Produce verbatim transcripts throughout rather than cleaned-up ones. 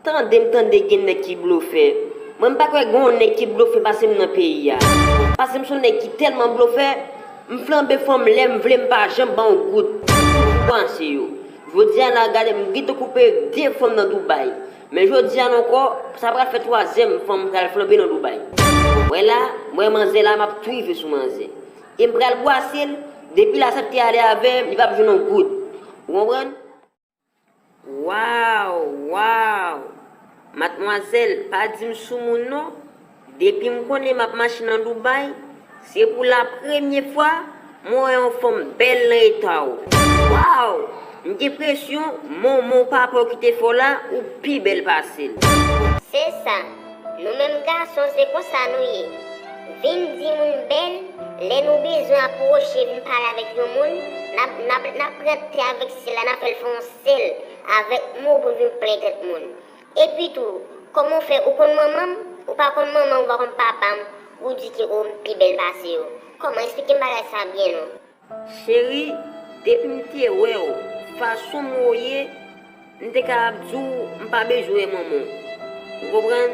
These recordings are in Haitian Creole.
Tande m tande gen nèg ki blofè. Mwen m pa kwè gen yon nèg ki blofè pase m nan peyi a. Pase m se yon nèg ki tèlman blofè, m flanbe fanm lè m vle m pa janm ba yon goud. Ou panse yo. Jodi a la gade m gentan koupe de fanm nan Dubai. Men jodi a la ankò, sa pral fè twazyèm fanm m pral flanbe nan Dubai. Wè la, mwen manzè la m ap tou rive sou manzè. E m pral bwase l, depi l asepte ale avè m, li p ap jwenn yon goud. Ou konprann? Waw, waw! Madmwazèl, pa di m soumoun non. Depi m konnen m ap mache nan Dubai, se pou la premye fwa mwen wè yon fanm bèl nan eta w. Waw! M gen presyon manman w papa w ki te fè w la, ou pi bèl pase l. Se sa. Nou menm gason, se konsa nou ye. Vin di moun bèl, lè nou bezwen apwoche vin pale avèk yon moun, n ap, n ap, n ap pran tè avèk syèl la, n ap fè l fè yon sèl avèk mo pou vin plen tèt moun. Epi tou, kòman w fè, ou konn manman m? Ou pa konn manman m, ou pa konn papa m, ou di ke o m pi bèl pase yo. Kòman, eksplike m bagay sa byen non. Cheri, depi m te wè w, fason m wè w ye, m te kapab di w m pa bezwen wè manman w. Ou konprann?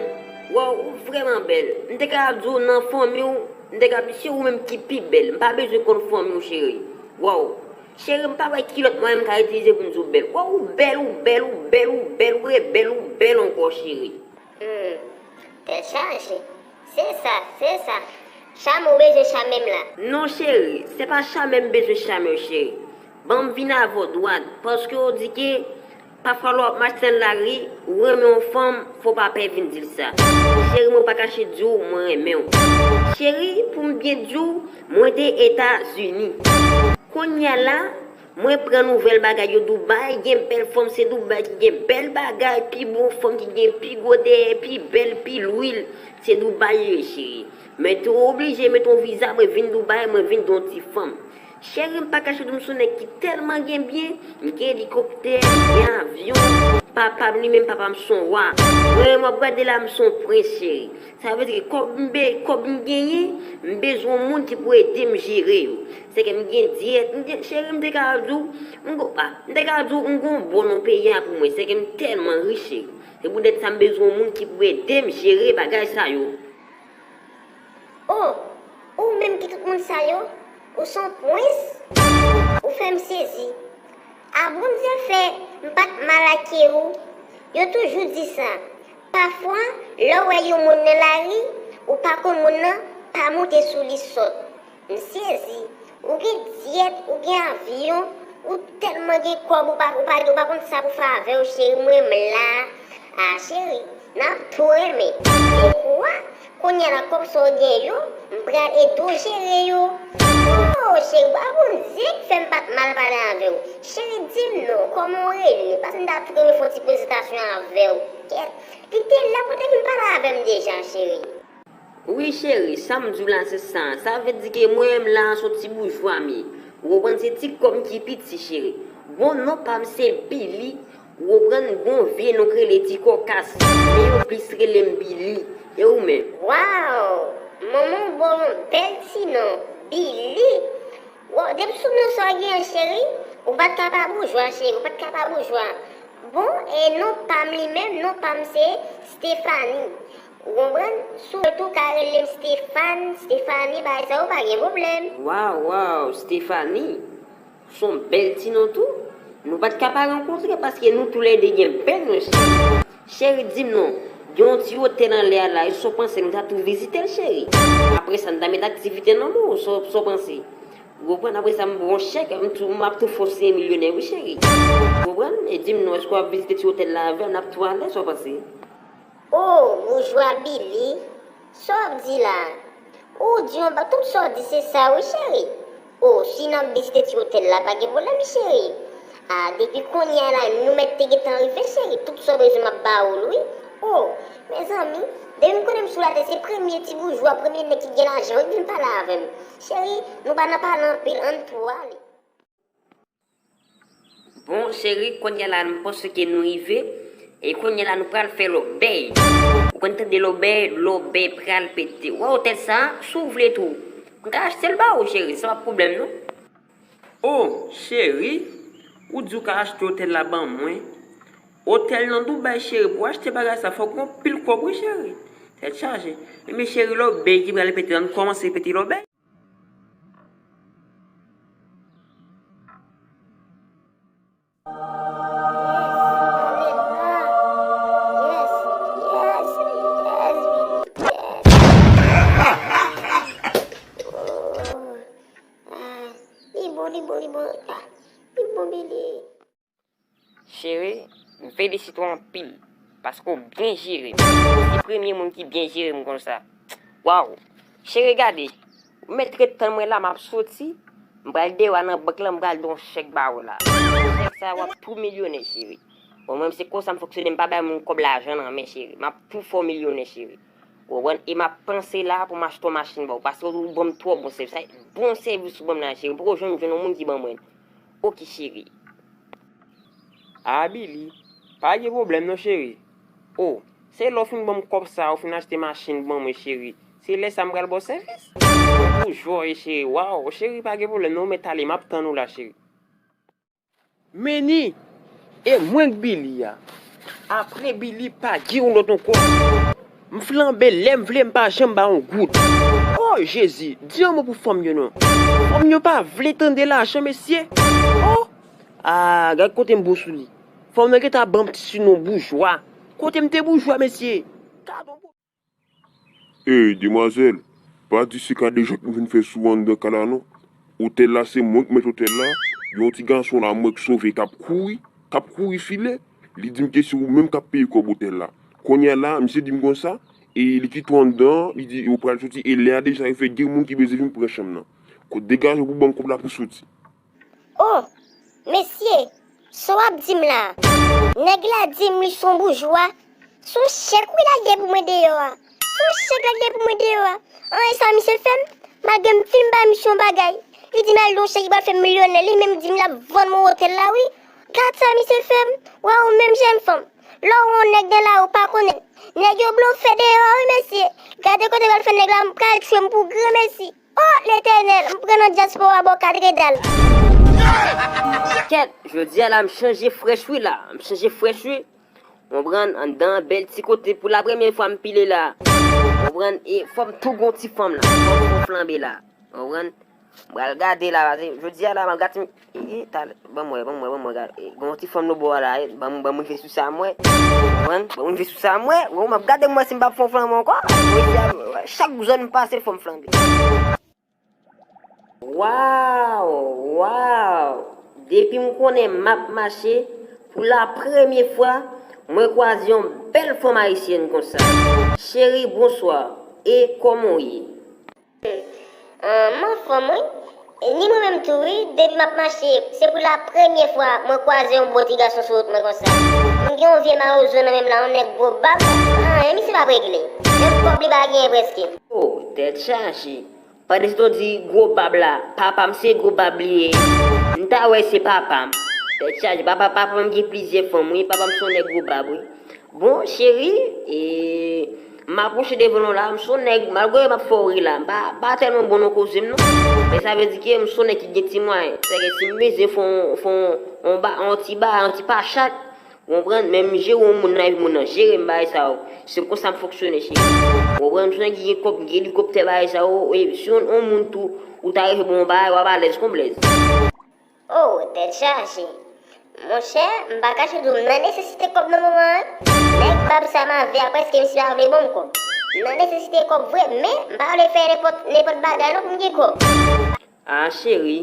Waw, ou vrèman bèl. M te kapab di w nan fanmi w, m te kapab di se ou menm ki pi bèl. M pa bezwen konn fanmi w, cheri. Waw. Cheri, m pa wè ki lòt mwayen m ka itilize pou m di w bèl. Waw, ou bèl, ou bèl, ou bèl, ou bèl, ou rebèl, ou bèl ankò, cheri. Hmm. Tèt chaje. Se sa, se sa. Chame w bezwen chame m la. Non, cheri, se pa chame m bezwen chame w, cheri. Ban m vin avè w dwat, paske w di ke pafwa lè w ap mache nan lari, ou renmen yon fanm, fò w pa pè vin di l sa. Cheri, mwen pa kache di w, mwen renmen w. Cheri, pou m byen di w, mwen te Etazini. Kounye a la, mwen pran nouvèl bagay yo Dubai, gen bèl fanm se Dubai ki gen bèl bagay, pi bon fanm ki gen pi gwo dèyè, pi bèl, pi lwil, se Dubai yo ye, cheri. Men tou oblije mete yon viza, mwen vin Dubai, mwen vin gen yon ti fanm. Cheri, m pa kache di w m se yon nèg ki tèlman gen byen, m gen elikoptè, m gen avyon, papa m li menm, papa m se yon wa. Mwen menm w ap gade la, m se yon prens, cheri. Sa vle di ke kòb m be, kòb m genyen, m bezwen yon moun ki pou ede m jere yo. Se ke m gen dyèt, m gen, cheri, m te kapab di w, m gon, pa, m te kapab di w, m gon bon nan peyi a pou mwen, se ke m tèlman rich, cheri. Se poutèt sa m bezwen yon moun ki pou ede m jere bagay sa yo. Oh, ou menm ki tout moun sa yo, ou se yon prens? Ou fè m sezi. A Bondye fè m pa t mal ak ou. Yo toujou di sa. Pafwa, lè w wè yon moun nan lari, ou pa konn moun nan, pa moute sou li sòt. M sezi. Ou gen dyèt, ou gen avyon, ou tèlman gen kòb, ou pa, ou pa, ou pa konn sa pou fè avè w, cheri, mwen m la. A, cheri, n ap tou renmen. E kwa? Kounye a la kòb sa w gen yo, m pral ede w jere yo. Oh, cheri, ba Bondye k fè m pa t mal pale avè w. Cheri, di m non, kòman w rele? Paske m ta tou renmen fè yon ti prezentasyon avè w. Kèt, li te la pou te vin pale avè m deja, cheri. Wi, cheri, sa m di w la se sa. Sa vle di ke mwen menm la, se yon ti boujwa m ye. Ou konprann, se ti kòb m ki piti, cheri. Bon, non pa m se Billy. Ou konprann, gon vye non k rele Ti Kòkas, men yo plis rele m Billy. E ou menm? Waw! Manman w ba w yon bèl ti non, Billy! Waw, depi sou non sa w genyen, cheri, ou pa t ka pa boujwa, cheri, ou pa t ka pa boujwa. Bon, e non pa m li menm, non pa m se Stephanie. Ou konprann? Si w vle tou, w ka rele m Stéphane, Stephanie, bagay sa yo pa gen pwoblèm. Waw, waw, Stephanie. Se yon bèl ti non tou. Nou pa t ka pa rankontre paske nou toulède gen bèl non, cheri. Cheri, di m non, gen yon ti otèl anlè a la, e sa w panse nou ta tou vizite l, cheri? Apre sa, n ta met aktivite nan men w, sa w, sa w panse? Ou konprann? Apre sa, m ba w yon chèk, m tou, m ap tou fè w se milyonè, wi, cheri. Ou konprann? E di m non, èske w ap vizite ti otèl la avè m? N ap tou ale, sa w panse? Oh, boujwa Billy, sa w ap di la? Ou di yon ba, tout sa w di se sa wi, cheri. Oh, si n ap vizite ti otèl la, pa gen pwoblèm, cheri. Ah, depi kounye a la, nou mèt te gentan rive, cheri. Tout sa w bezwen m ap ba ou l, wi. Oh, mezanmi, depi m konnen m sou latè, se premye ti boujwa, premye nèg ki gen lajan, wi, k vin pale avè m. Cheri, nou pa nan pale anpil, ann tou ale. Bon, cheri, kounye a la, m panse ke nou rive. E kounye a la, nou pral fè lòbèy. Ou konn tande lòbèy, lòbèy pral pete. Wè otèl sa, si w vle tou, m ka achte l ba ou, cheri, se pa pwoblèm, non. Oh, cheri, ou di w ka achte otèl la ban mwen. Otèl nan Dubai, cheri, pou w achte bagay sa, fòk gon pil kòb, wi, cheri. Tèt chaje. Ebyen, cheri, lòbèy ki pral pete, ann kòmanse pete lòbèy. Li bon, li bon, li bon. Ah, li bon, Billy. Cheri, m felisite w anpil, paske w byen jere m. Ou se premye moun ki byen jere m konsa. Waw! Cheri, gade, ou mèt ret tann mwen la, m ap soti, m pral deyò a nan bank lan, m pral gen yon chèk ba ou la. Chèk sa, w ap tou milyonè, cheri. Bon, mwen, se konsa m fonksyone, m pa bay moun kòb lajan nan men, cheri. M ap tou fè w milyonè, cheri. Ou konprann? E m ap panse la pou m achte yon machin ba w, paske ou ban m twò bon sèvis. Sa bon sèvis ou ban m la, cheri. M poko janm jwenn yon moun ki ban mwen. Oke, cheri. A, Billy, pa gen pwoblèm non, cheri. O, se lè w fin ban m kòb sa, ou fin achte machin ban mwen, cheri. Se lè sa m pral ba w sèvis. Ou jwè, cheri. Waw, cheri, pa gen pwoblèm non, ou mèt ale, m ap tann ou la, cheri. Men ni, e mwen k Billy a. Apre Billy, pa gen yon lòt ankò. M flanbe lè m vle, m pa janm ba yon goud. O Jezi, di yon mo pou fanm yo non. Fanm yo pa vle tande lajan, mesye. O! A, gad kote m bon sou li. Fanm nan gentan ban m ti sinon boujwa. Kote m te boujwa, mesye? Gad yon Ey, demwazèl, pa di se kadejak nou vin fè sou anndan kay la non. Otèl la, se mwen k mèt otèl la. Gen yon ti gason la, mwen k sove, k ap kouri, k ap kouri file. Li di m ke se ou menm k ap peye kòb otèl la. Kounye a la, misye di m konsa, e li kite w anndan, li di ou pral soti, e lè a deja rive, gen moun ki bezwen vin pran chanm nan. Ko degaje w pou ban m kòb la pou soti. O, mesye, sa w ap di m la? Nèg la di m li se yon boujwa. Se yon chèk wi l al gen pou mwen deyò a. Se yon chèk l al gen pou mwen deyò a. An, e sa misye fè m? Malgre m fin ba misye yon bagay, li di m al gen yon chèk ki pral fè m milyonè. Li menm di m l ap vann mwen otèl la wi. Gad sa misye fè m. Waw, menm jèn fanm. Lè w wè yon nèg nan lari w pa konnen. Nèg yo blofè deyò a wi, mesye. Gade kote yo pral fè nèg la, m pral tchwe m pou granmesi. O Letènèl, m pran nan dyaspora bò katredal. Kèt, jodi a la, m chanje frèch wi la. M chanje frèch wi. Konprann, anndan bèl ti kote pou la premye fwa m pile la. Konprann, e fò m tou gon ti fanm la. Fò m gon flanbe la. Konprann? M pral gade la, paske jodi a la, m ap gate. E, e, talè, ban m wè, ban m wè, ban m wè, gade. E, gon ti fanm nan bò a la, e, ban m, ban m rive sou sa m wè. Konprann? Ban m rive sou sa m wè. Bon, m ap gade m wè si m p ap fè yon flanbe ankò. Jodi a, chak zòn m pase, fò m flanbe. Waw, waw. Depi m konnen m ap mache, pou la premye fwa, mwen kwaze yon bèl fanm ayisyèn konsa. Cheri, bonswa. E kòman w ye? An, m anfòm wi. E ni mwen menm tou wi, depi m ap mache, se pou la premye fwa mwen kwaze yon bon ti gason sou wout mwen konsa. M gen yon vye mawozo nan men m la, yon nèg gwo bab. An, e misye p ap regle. Menm kòb li pa genyen prèske. O, tèt chaje. Pandan se w di gwo bab la, papa m se gwo bab li ye. M ta wè se papa m. Tèt chaje, papa, papa m gen plizyè fanm wi, papa m se yon nèg gwo bab wi. Bon, cheri, e, m apwoche devan w la, m se yon nèg, malgre m ap fè w ri la, m pa, m pa tèlman bon nan koze m non. Men sa vle di ke m se yon nèg ki gen ti mwayen. Sèke si m bezwen fè yon, fè yon, yon ba, yon ti ba, yon ti pachat, ou konprann, men m jere yon moun nan epi moun nan jere m, bagay sa yo. Se konsa m fonksyone, cheri. Ou konprann, m se yon nèg ki gen kòb, m gen elikoptè, bagay sa yo. E si yon, yon moun tou, ou ta rive bon bagay, w ap alèz kon blèz. O, tèt chaje. Monchè, m pa kache di w, m nan nesesite kòb nan moman an. Nèg bab sa m avè a, prèske misye pa vle ban m kòb. M nan nesesite kòb vre, men m pa vle fè nenpòt, nenpòt bagay non pou m gen kòb. A, cheri,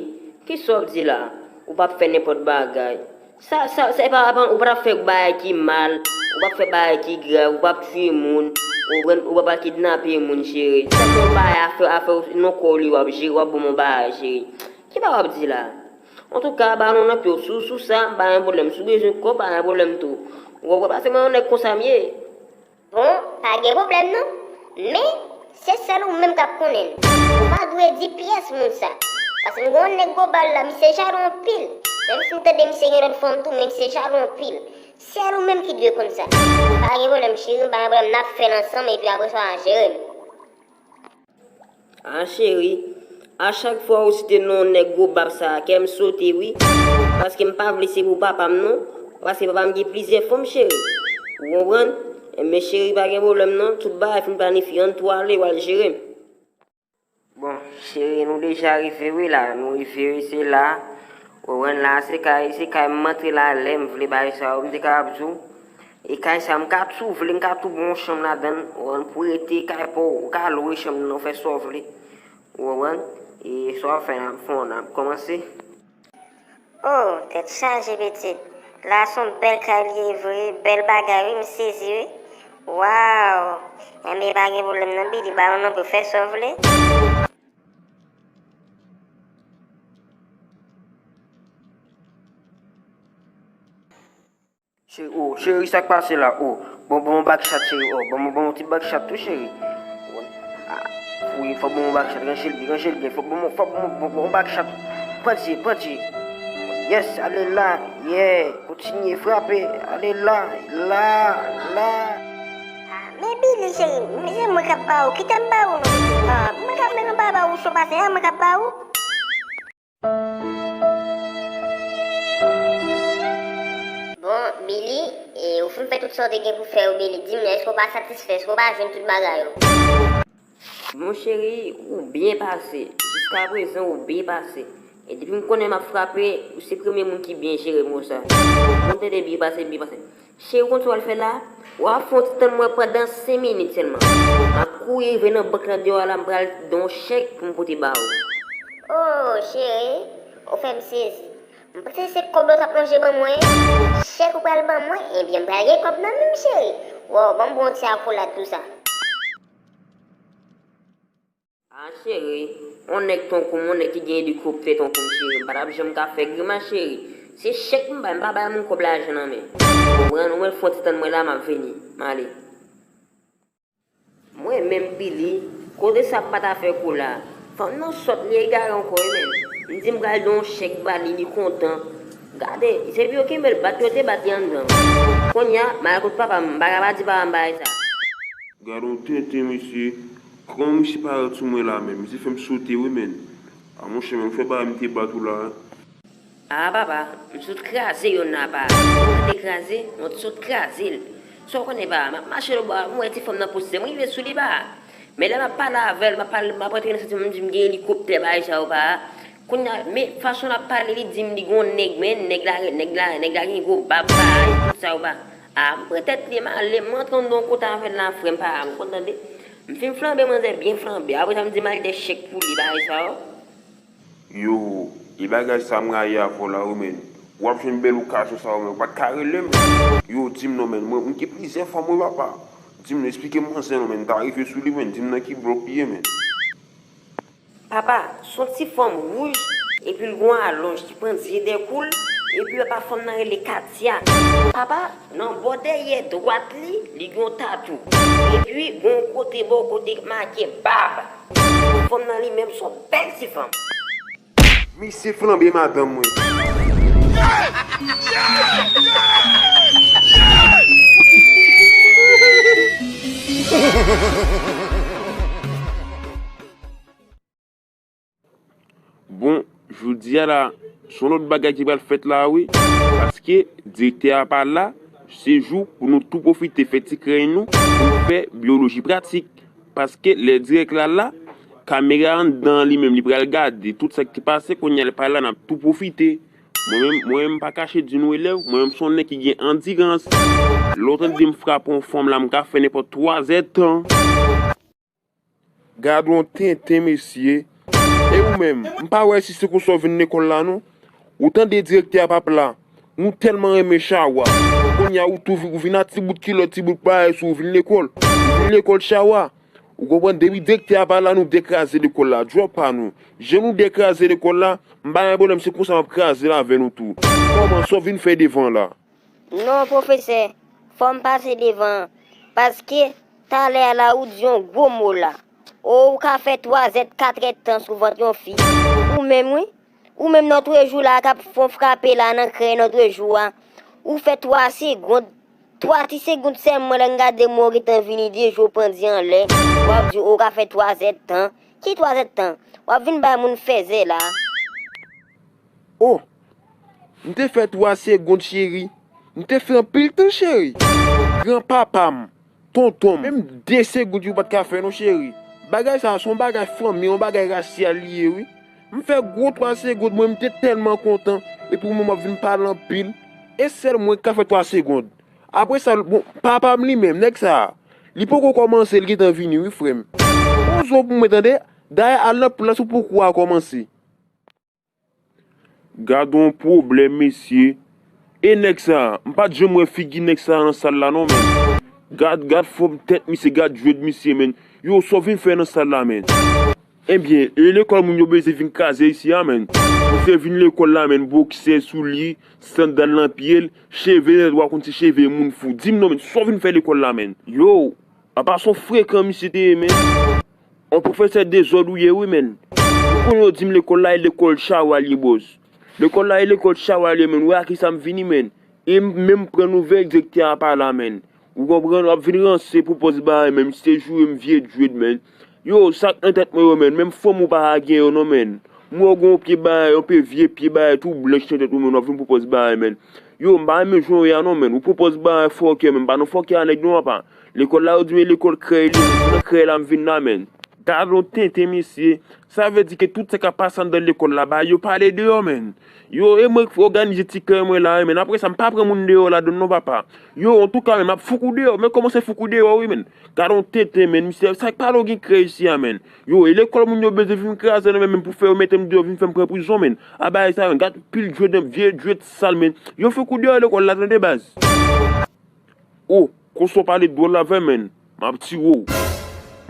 kisa w ap di la? Ou p ap fè nenpòt bagay. Sa, sa, sa, e pa, pa, ou pa t ap fè bagay ki mal, ou p ap fè bagay ki grav, ou p ap tiye moun, ou konprann, ou p ap al kidnape moun, cheri. Sa se yon bagay afè, afè w, nan kò w li w ap jere, w ap ban m yon bagay, cheri. Ki bagay w ap di la? Antouka, balon nan pye w. Sou, sou sa, m pa gen pwoblèm. Si w bezwen kòb, pa gen pwoblèm tou. Ou konprann? Paske mwen, yon nèg konsa m ye. Bon, pa gen pwoblèm non. Men, se sèl ou menm k ap konnen l. Ou pa dwe di pyès moun sa. Paske m gen yon nèg gwo bab la, misye jalou anpil. Menm si m tande misye gen lòt fanm tou, men misye jalou anpil. Sèl ou menm ki dwe konn sa. Pa gen pwoblèm, cheri, m pa gen pwoblèm, n ap fè l ansanm, epi apre sa, w a jere m. A cheri, a chak fwa ou site non nèg gwo bab sa a, kè m sote wi. Paske m pa vle se pou papa m non. Paske papa m gen plizyè fanm, cheri. Ou konprann? Enben, cheri, pa gen pwoblèm non. Tout bagay fin planifye, ann tou ale, w al jere m. Bon, cheri, nou deja rive wi la. Nou rive wi, se la. Ou konprann, la se kay, se kay m antre la lè m vle, bagay sa yo, m te kapab di w. E kay sa, m ka tou vle, m ka tou ba w yon chanm ladan l. Ou konprann, pou rete kay pa w, ou ka lwe chanm nan, ou fè sa w vle. Ou konprann? E sa w ap fè, n ap fè, n ap kòmanse. Oh, tèt chaje, pitit. La se yon bèl kay li ye vre, bèl bagay wi, m sezi wi. Waw! Enben, pa gen pwoblèm non, Billy, ba m non pou fè sa w vle. Cheri, oh, cheri, sa k pase la? Oh, bon, bon, bag chat, cheri, oh, bon, bon, bon, ti bag chat tou, cheri. Ah, wi, fò bon, bon, bag chat, ranje l byen, ranje l byen, fò bon, fò bon, bon, bon, bag chat. Pran ti, pran ti. Yes, ale la, yeah, kontinye frape, ale la, la, la. Ah, men Billy, cheri, men se mwen k ap ba ou, kite m ba ou non. Ah, mwen k ap mennen ba ba ou, so pase, ah, mwen k ap ba ou. Bon, Billy, e, ou fin fè tout sa w te gen pou fè yo, Billy. Di m non, èske w pa satisfè, èske w pa jwenn tout bagay yo? Bon, cheri, ou byen pase. Jiskaprezan, ou byen pase. E depi m konnen m ap frape, ou se premye moun ki byen jere m konsa. Bon, tande byen pase, byen pase. Cheri, ou konn sa w al fè la? W ap fè yon ti tann mwen pandan senk minit sèlman. M ap kouri rive nan bank lan deyò a la, m pral gen yon chèk pou m pote ba ou. Oh, cheri, ou fè m sezi. M panse se kòb la w t ap lonje ban mwen. Chèk ou pral ban mwen, ebyen, m pral gen kòb nan men m, cheri. Waw, ban m ba w yon ti akolad tou sa. Ah, cheri, yon nèg tankou m, yon nèg ki gen elikoptè tankou m, cheri, m pa t ap janm ka fè grimas, cheri. Se chèk m bay, m pa bay moun kòb lajan nan men. Ou konprann? Ou mèt fè yon ti tann mwen la, m ap vini. M ale. Mwen menm, Billy, kote sa pa ta fè kou la? Fanm nan sòt, li egare ankò, wi, men. M di m pral gen yon chèk ba li, li kontan. Gade, se pou yo kenbe l, bat yo te bat li anndan. Kounye a, m al kot papa m, m pa ka pa di papa m bagay sa. Gade yon tenten, mesye. Kòman misye parèt sou mwen la menm? Misye fè m sote, wi, menn. A, monchè, menm fè bagay m te bat ou la. A, papa, m sot kraze yonn nan apa. Mwen te kraze, mwen t sot kraze l. Sa w konnen, papa, m ap mache lòtbò a, m wè ti fanm nan pouse, m rive sou li, papa. Men lè m ap pale avè l, m ap pale, m ap rantre nan santi m, m di m gen elikoptè, bagay sa yo, papa. Kounye a, men fason l ap pale, li di m li gon nèg, men nèg la, nèg la, nèg la gen gwo bab, bagay, tout sa yo, papa. A, m pran tèt li, m ale, m rantre anndan yon kote avè l la, frè m, papa, m konn tande. M fin flanbe manzè byen flanbe. Apre sa, m di m al de chèk pou li, bagay sa yo. Yo, e bagay sa m rayi avè w la, wi, menn. W ap jwenn bèl okazyon sa, wi, menn. Ou pa t ka rele m? Yo, di m non, menn. Mwen, m gen plizyè fanm, wi, papa. Di m non, eksplike m manzè non, menn. M ta rive sou li, menn. Di m nan ki blòk li ye, menn. Papa, s on ti fanm wouj, epi l gon alonj ki pandye dèkou l, epi papa fanm nan rele Katia. Papa, nan bò dèyè dwat li, li gen yon tatou. Epi gon kote bò kote make bab. Fanm nan li menm s on bèl ti fanm. Misye flanbe madanm mwen. Bon, jodi a la, s on lòt bagay ki pral fèt la, wi. Paske direktè a pa la, se jou pou nou tou pwofite fè ti krèy nou, pou nou fè byoloji pratik. Paske lè dirèk la la, kamera anndan an li menm, li pral gade tout sa ki pase, kounye a l pa la, n ap tou pwofite. Mwen menm, mwen menm, m pa kache di nou elèv, mwen menm s on nèg ki gen andirans. Lè w tande m frape yon fanm la, m ka fè nenpòt twa zèdtan. Gad yon tenten, mesye. E ou menm, m pa wè si se konsa w vin lekòl la, non. Ou tande direktè a p ap la. Nou tèlman renmen Chawa. Kounye a, ou tou vi-, ou vin ak ti bout kilòt, ti bout bagay sou ou vin lekòl. Ou vin lekòl Chawa. Ou konprann, depi direktè a pa la, nou dekraze lekòl la. Djòb pa nou. Jan nou dekraze lekòl la, m pa gen pwoblèm, se konsa m ap kraze l avè nou tou. Kòman, sa w vin fè devan la? Non, pwofesè, fò m pase devan an, paske talè a la ou di yon gwo mo la. O, ou ka fè twazèt, katrèdtan sou vant yon fi. Ou menm, wi. Ou menm nan twojou la k ap fè yon frape la nan krèy nan twojou a. Ou fè twa segond, twa ti segond sèlman lè m gade mwen w gentan vini deja w pandye anlè. W ap di ou ka fè twazèdtan. Ki twazèdtan? W ap vin bay moun fèzè la. O! M te fè twa segond, cheri. M te fè anpil tan, cheri. Granpapa m, tonton m, menm de segonn yo pa t ka fè non, cheri. Bagay sa a se yon bagay fanmi, yon bagay rasyal li ye, wi. M fè gwo twa segonn, mwen, m te tèlman kontan. Epi mwen, m ap vin pale anpil. E sèl mwen ki ka fè twa segonn. Apre sa, bon, papa m li menm, nèg sa a, li poko kòmanse, li gentan vini, wi, frè m. Poze w pou mwen, tande. Dayè, al nan plas ou pou kou a kòmanse. Gad on pwoblèm, mesye. E nèg sa a, m pa t janm wè figi nèg sa a nan sal la non, menn. Gad, gad fòm tèt misye, gad djwèd misye, menn. Yo, sa w vin fè nan sal la, menn? Ebyen, e lekòl moun yo bezwen vin kraze isi a, menn. Misye vin lekòl la, menn, boksè sou li, sandal nan pye l, cheve nèt, w a konn se cheve moun fou. Di m non, menn, sa w vin fè lekòl la, menn? Yo, apa sa w frekan misye te ye, menn. On pwofesè dezòd ou ye, wi, menn. Ou konnen yo di m lekòl la e lekòl chawalye, bòs. Lekòl la e lekòl chawalye, menn. Ou wè a kisa m vini, menn. E m menm pran nouvèl direktè a pa la, menn. Ou konprann? W ap vin ranse pou pòz bagay, menn. Misye joure m vye djwèd, menn. Yo, sa k nan tèt mwen yo, menn. Menm fanm ou pa ka gen yo, non, menn. M wè w gen yon pye bagay, yon pye vye pye bagay tou blanch nan tèt ou, menn. W ap vin pou pòz bagay, menn. Yo, m pa renmen jan w ye a, non, menn. Ou pou pòz bagay fòkè, menn. M pa nan fòkè a nèg, non, apa. Lekòl la, yo di m e lekòl krèy li ye, menn. Se nan krèy la m vin la, menn. Gad on tenten, mesye. Sa vle di ke tout sa k ap pase anndan lekòl la, bagay yo pale deyò, menn. Yo, e mwen k òganize ti krèy mwen la, wi, menn. Apre sa, m pa pran moun deyò ladann non, papa. Yo, antouka, menn, m ap fouk ou deyò. Men kòmanse fouk ou deyò, wi, menn. Gad on tenten, menn. Misye, sa k pale w gen krèy isi a, menn. Yo, e lekòl moun yo bezwen vin kraze nan men, menn, pou fè yo mete m deyò, vin fè m pran prizon, menn. A bagay sa, menn. Gad pil djwèd, vye djwèd sal, menn. Yo fouk ou deyò lekòl la, tande, baz. O, konsa w pale dwòl avè m, menn. M ap tiye w.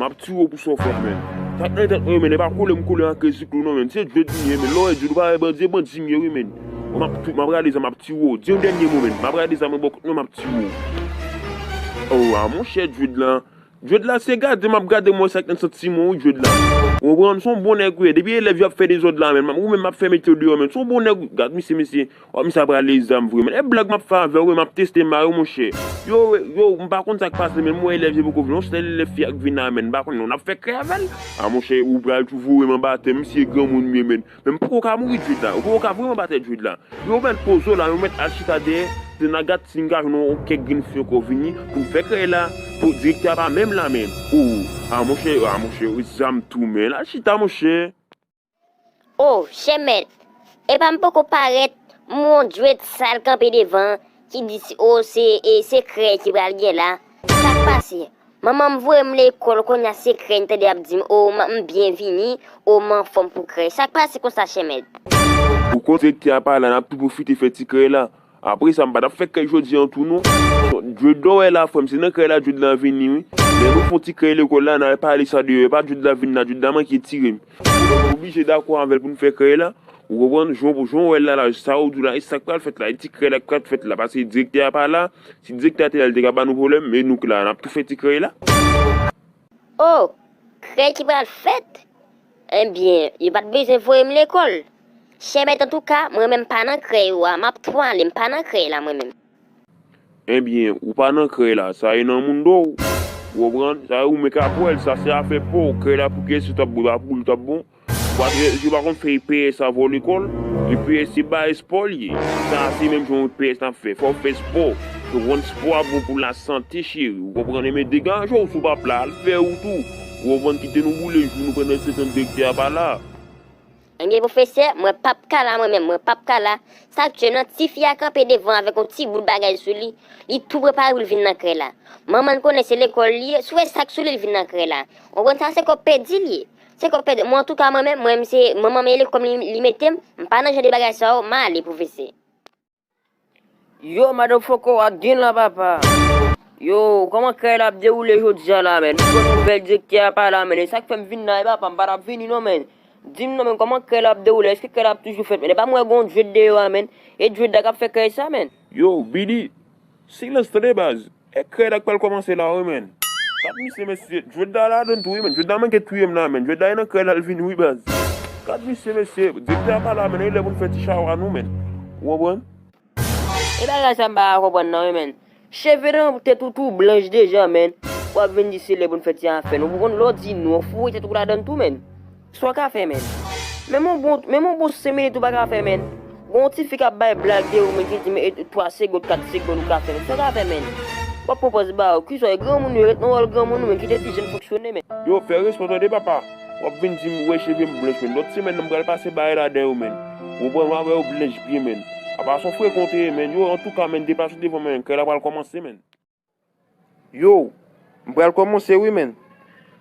M ap tiye w pou sa w fè a, menn. Sa k nan tèt mwen, menn, e pa kole m kole ak Kriz Klou non, menn. Se djwèd m ye, menn. Lè w wè djwèd, ou pa wè bandi, e bandi m ye, wi, menn. M ap tou, m ap rale zam, m ap tiye w. Di yon dènye mo, menn. M ap rale zam mwen bò kot mwen, m ap tiye w. O, a monchè, djwèd la. Djwèd la, se gade m ap gade m wè sa k nan santiman w, wi, djwèd la. Ou konprann? Se yon bon nèg ou ye. Depi elèv yo ap fè dezòd la, menn, ou menm m ap fè mete w deyò, menn. Se yon bon nèg, gad misye, mesye. Wè, misye ap rale zam vre, menn. E blag m ap fè avè w, wi, m ap teste mare w, monchè. Yo, yo, m pa konn sa k pase, menn. M wè elèv yo poko vin. Yon sèl elèv fi a k vin la, menn. M pa konn non, n ap fè krèy avè l. A, monchè, ou pral tou voye m anba tè, misye granmoun m ye, menn. Men m poko ka mouri djwèd la. Ou poko ka voye m anba tè djwèd la. Yo mèt poze w la, yo mèt al chita dèyè. Se nan gad si n ka jwenn yon kèk grenn fi ankò vini pou n fè krèy la. Pou direktè a pa menm la, menn. O, a, monchè, a, monchè, zam tou, menn. Al chita, monchè. O, chè mèt, epa m poko parèt, m wè yon djwèd sal kanpe devan ki di si, o, se, e, se krèy ki pral gen la. Sa k pase? Manman m voye m lekòl, kounye a se krèy m tande y ap di m, o, m, m byen vini, o, m anfòm pou krèy. Sa k pase konsa, chè mèt? Ou konn direktè a pa la, n ap tou pwofite fè ti krèy la. Apre sa, m pa t ap fè krèy jodi an tou non. Djwèd la w wè la, frè m, se nan krèy la djwèd la vini, wi. Lè nou fè yon ti krèy lekòl la, n al pale sa deyò, e pa djwèd la vin la, djwèd la manke tire m. Ou oblije dakò avè l pou n fè krèy la. Ou konprann? Jan, jan w wè l la, la, sa w di w la, e sa k pral fèt la, e ti krèy la k pral fèt la, paske direktè a pa la. Si direktè a te la, li te ka ba nou pwoblèm, men nou k la, n ap tou fè ti krèy la. O, krèy ki pral fèt? Ebyen, yo pa t bezwen voye m lekòl. Chè mèt, antouka, mwen menm m pa nan krèy ou a, m ap tou ale, m pa nan krèy la, mwen menm. Ebyen, ou pa nan krèy la, sa e nan moun do w. Ou konprann? Sa e ou menm k ap wè l, sa se afè pa w. Krèy la pou kiyès ou t ap bon, e pa pou ou l t ap bon. Ou pa t, yo pa konn fè E P S avè w lekòl. E P S se bay espò l ye. Sa se menm jan E P S n ap fè. Fò w fè espò. Ou konprann, espò a bon pou lasante, cheri. Ou konprann? Ebyen, degaje w si w p ap la. Al fè wout ou. Ou konprann? Kite nou boule jou nou pandan se tan direktè a pa la. Ebyen, pwofesè, mwen p ap ka la, mwen menm, mwen p ap ka la. Sa k tye m nan, tifi a kanpe devan avèk yon ti bout bagay sou li. Li tou prepare pou l vin nan krèy la. Manman l konnen se lekòl li ye, si w wè sa k sou li, l vin nan krèy la. Ou konprann sa, se kòb pèdi l ye. Se kòb pèdi. Mwen, antouka, mwen menm, mwen menm, se manman m e lekòl li, li mete m. M pa nan jan de bagay sa yo, m ale, pwofesè. Yo, madanm Foko, w ap gen la, papa. Yo, kòman krèy la ap dewoule jodi a la, menn? Ou konn nouvèl direktè a pa la, menn. E sa k fè m vin la, e papa, m pa t ap vini non, menn. Di m non, menn, kòman krèy la ap dewoule? Èske krèy la ap toujou fèt, menn? E pa m wè gen yon djwèd deyò a, menn. E djwèd la k ap fè krèy sa, menn. Yo, Bidi, silans, tande, baz. E krèy la k pral kòmanse la, wi, menn. Gad misye, mesye. Djwèd la ladann tou, wi, menn. Djwèd la manke touye m la, menn. Djwèd la e nan krèy la l vini, wi, baz. Gad misye, mesye. Direktè a pa la, menn. E lè pou n fè ti chawa nou, menn. Ou konprann? E bagay sa m pa ka konprann nan, wi, menn. Cheve nan tèt ou tou blanch deja, menn. W ap vin di se lè pou n fè ti afè nou. Ou konn lè w di nou, w foure tèt ou ladann tou, menn. Sa w ka fè, menn? Menm yon bon, menm yon bon senk minit ou pa ka fè, menn. Gon ti fi k ap bay blag de ou, men ki di, men, e, twa segonn, kat segonn ou ka fè, men sa w ka fè, men. W ap pran pòz ba yo, kisa w ye, granmoun yo, ret nan wòl granmoun ou, men kite ti jèn fonksyone, men. Yo, fè respè w tande, papa. W ap vin di m, wè, cheve m blanch, men. Lòt semèn nan, m pral pase bagay ladan yo, men. Ou konprann, w a wè yo blanch byen, men. Apa se yon frekan w te ye, men. Yo, antouka, men, deplase w devan mwen, men. Kè la pral kòmanse, men. Yo, m pral kòmanse wi, men.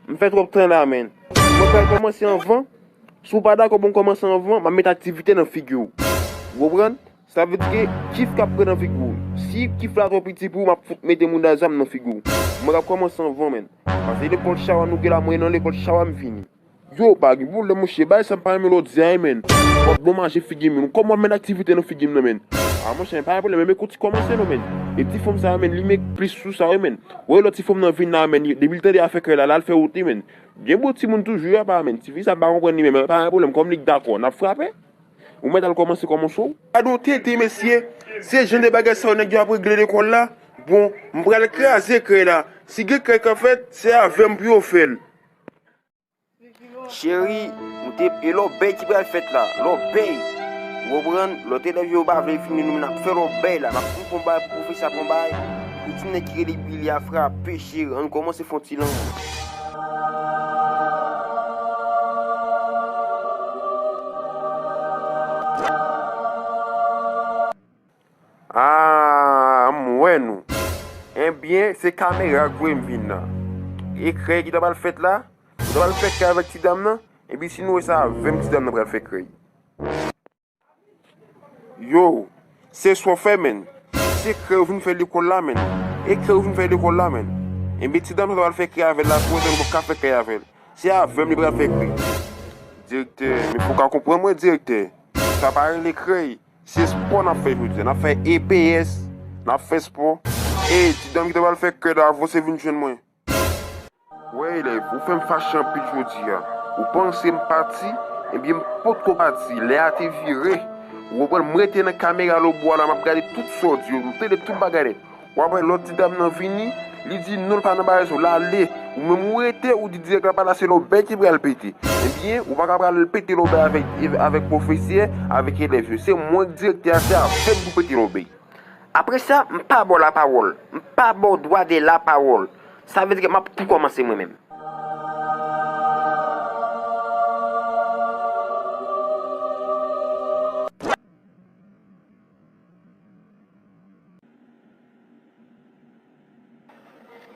M fè twòp tan la, men. Mwen pral kòmanse anvan. Si w pa dakò pou m kòmanse anvan, m ap met aktivite nan figi w. Ou konprann? Sa vle di ke kif k ap pran nan figi w. Si kif la twò piti pou ou, m ap fout mete mouda zam nan figi w. Mwen k ap kòmanse anvan, men. Paske lekòl Chawa nou gen la, mwen nan lekòl Chawa m vini. Yo, pa gen pwoblèm, monchè. Bagay sa m pa renmen lè w di a, men. W ap domaje figi m, men. Kòman w ap mennen aktivite nan figi m nan, men? A, monchè, pa gen pwoblèm, men kote w kòmanse non, men. E ti fanm sa, men, li met plis sou sa, wi, men. Wè lòt ti fanm nan vin la, men, depi l tande afè kè la, l al fè wout li, men. Gen bon timoun toujou, apa, men. Tifi sa, m pa konprann li menm, men pa gen pwoblèm, kòm li k dakò, n ap frape. Ou mèt al kòmanse kòmanse w. Gad yon tenten, mesye. Se jan de bagay sa yo nèg yo ap regle lekòl la. Bon, m pral kraze krèy la. Si gen krèy k ap fèt, se avè m pou yo fè l. Cheri, m te, e lòbèy ki pral fèt la, lòbèy. Ou konprann? Lòt elèv yo pa vle vini, nou menm n ap fè lòbèy la, n ap fout pran bagay pou pwofesè a pran bagay. Pou ti nèg ki rele Billy a frape, cheri, ann kòmanse fè yon ti lanmou. Ah, m wè nou. Ebyen, se kamera k voye m vin nan. E krèy ki ta pral fèt la? Ou ta pral fè krèy avèk ti dam nan? Epi si nou wè sa avè m, ti dam nan pral fè krèy. Yo, se sa w fè, men. Se krèy ou vin fè lekòl la, men. E krèy ou vin fè lekòl la, men. Ebyen, ti dam nan ta pral fè krèy avè l la, pou w wè si nou p ap ka fè krèy avè l. Se avè m li pral fè krèy. Direktè, men fò w ka konprann mwen, direktè. Sa pa rele krèy. Se spò n ap fè jodi a. N ap fè E P S, n ap fè spò. E ti dam ki ta pral fè krèy la, avanse vin jwenn mwen. Wè, elèv, ou fè m fache anpil jodi a. Ou panse m pati? Ebyen, m potko pati. Lè a te vire. Ou konprann, m rete nan kamera lòbò a la, m ap gade tout sa w di yo, m tande tout bagay nèt. W ap wè lòt ti dam nan vini, li di non, l pa nan bagay sa yo, l ale. Ou menm ou rete, ou di dirèk la pa la, se lòbèy ki pral pete. Ebyen, ou pa ka pral pete lòbèy avèk, avèk pwofesè, avèk elèv yo. Se mwen k direktè a, se avè m pou pete lòbèy. Apre sa, m pa ba w lapawòl. M pa ba w dwa de lapawòl. Sa vle di ke m ap tou kòmanse mwen menm.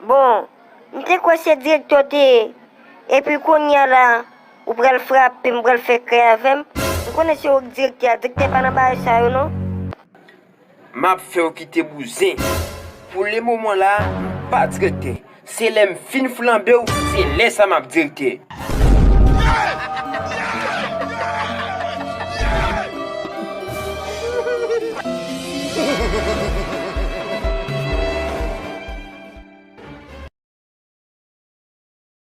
Bon, m te kwè se direktè w te ye. Epi kounye a la, ou pral frape m, pral fè krèy avè m. M konnen se ou k direktè a, direktè pa nan bagay sa yo non. M ap fè w kite bouzen. Pou lemoman la, m pa direktè. Se lè m fin flanbe w, se lè sa m ap direktè.